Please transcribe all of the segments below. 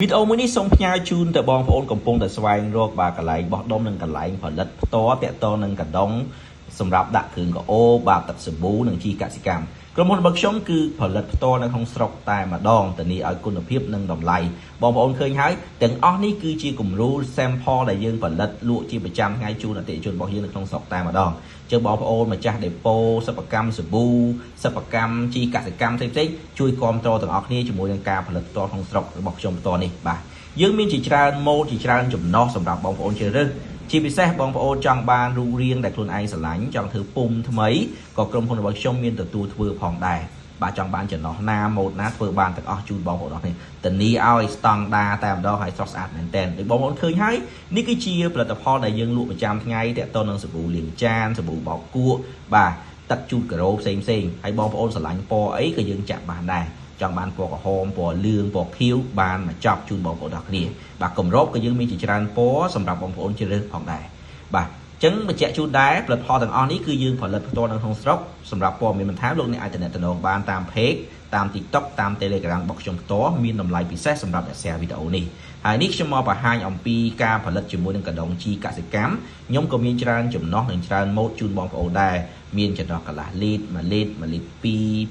វីដេអូមួយនេះសូមផ្ញើជូនទៅបងប្អូនកំពុងតែស្វែងរកបាទកន្លែងបោះដុំនិងកន្លែងផលិតផ្ទាល់តាក់ទងនឹងកដុងសម្រាប់ដាក់គ្រឿងក្រអូបបាទទឹកសាប៊ូនិងជីកសិកម្មក្រុមហ៊ុនរបស់ខ្ញុំគឺផលិតផ្ទាល់នៅក្នុងស្រុកតែម្ដងធានាឲ្យគុណភាពនិងតម្លៃបងប្អូនឃើញហើយទាំងអស់នេះគឺជាគំរូ sample ដែលយើងផលិតលក់ជាប្រចាំថ្ងៃជូនអតិថិជនរបស់យើងនៅក្នុងស្រុកតែម្ដងជើងបងប្អូនម្ចាស់ដេប៉ូសិប្បកម្មសាប៊ូសិប្បកម្មជីកសិកម្មផ្សេងៗជួយគ្រប់គ្រងទាំងអស់គ្នាជាមួយនឹងការផលិតផ្ទាល់ក្នុងស្រុករបស់ខ្ញុំផ្ទាល់នេះបាទយើងមានជាច្រើនម៉ូដជាច្រើនចំណុះសម្រាប់បងប្អូនជ្រើសរើសជាពិសេសបងប្អូនចង់បានរូបរាងដែលខ្លួនឯងស្រឡាញ់ចង់ធ្វើពុំថ្មីក៏ក្រុមហ៊ុនរបស់ខ្ញុំមានទទួលធ្វើផងដែរបាទចង់បានចំណោះណាម៉ូដណាធ្វើបានទាំងអស់ជូនបងប្អូនអរគ្នាធានាឲ្យស្តង់ដាតែម្ដងឲ្យស្រស់ស្អាតមែនទែនដូចបងប្អូនឃើញហើយនេះគឺជាផលិតផលដែលយើងលក់ប្រចាំថ្ងៃតាក់ទងនឹងសាប៊ូលាងចានសាប៊ូបោកគក់បាទទឹកជូតការ៉ូផ្សេងផ្សេងហើយបងប្អូនស្រឡាញ់ពណ៌អីក៏យើងចាក់បានដែរចង់បានពណ៌ក្រហមពណ៌លឿងពណ៌ខៀវបានមកចប់ជូនបងប្អូនដល់គ្នាបាទគម្របក៏យើងមានជាច្រើនពណ៌សម្រាប់បងប្អូនជ្រើសរើសផងដែរបាទចឹងបញ្ជាក់ជូនដែរផលិតផលទាំងអស់នេះគឺយើងផលិតផ្ទាល់នៅក្នុងស្រុកសម្រាប់ព័ត៌មានបន្ថែមលោកអ្នកអាចទំនាក់ទំនងបានតាម Page តាម TikTok តាម Telegram របស់ខ្ញុំផ្ទាល់មានតម្លៃពិសេសសម្រាប់អ្នក share វីដេអូនេះហើយនេះខ្ញុំមកបង្ហាញអំពីការផលិតជាមួយនឹងកដុងជីកសិកម្មខ្ញុំក៏មានច្រើនចំណោះនិងច្រើនម៉ូដជូនបងប្អូនដែរមានចំណោះកន្លះលីត្រ1លីត្រ1លីត្រ2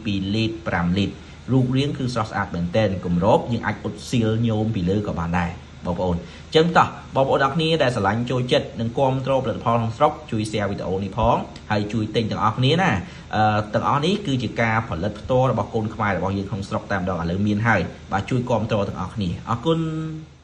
2លីត្រ5លីត្ររូបរាងគឺស្រស់ស្អាតមែនទែនគម្របយើងអាចអ៊ុតសៀលញោមពីលើក៏បានដែរបងប្អូនអញ្ចឹងតោះបងប្អូនអរគ្នាដែលស្រឡាញ់ចូលចិត្តនិងគាំទ្រផលិតផលក្នុងស្រុកជួយ share វីដេអូនេះផងហើយជួយទិញទាំងអស់គ្នាណាអឺទាំងអស់នេះគឺជាការផលិតផ្ទាល់របស់កូនខ្មែររបស់យើងក្នុងស្រុកតែម្ដងឥឡូវមានហើយបាទជួយគាំទ្រទាំងអស់គ្នាអរគុណ។